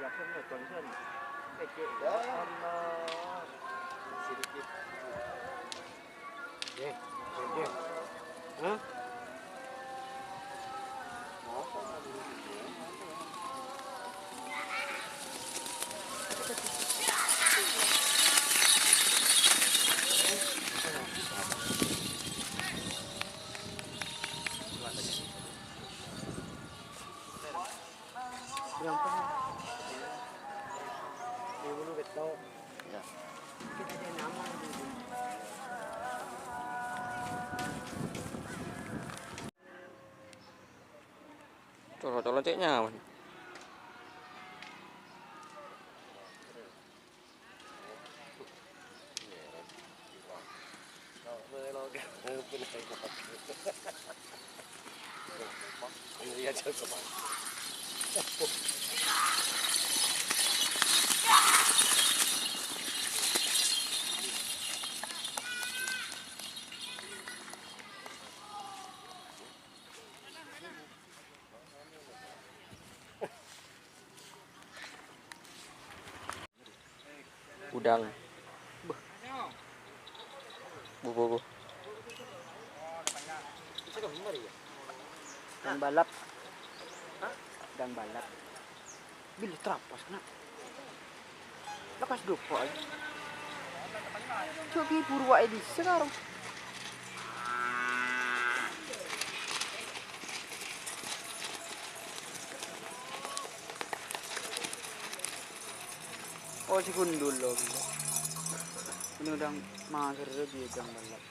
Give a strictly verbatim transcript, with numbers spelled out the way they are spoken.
Ya Allah. Sedikit. Hah? Berapa? Lima puluh betul. Ya. Kita ada nama. Colo-colo cek nyawa. Udang. Beuh. Bu, bu, bu. Udang balap. Udang balap. Bilâ trapas, kèna. Lekas dupo aja. Cok, ki buru wae bisa karo. Oh, si gundul lo, gila. Ini udah mager dia, udah balap.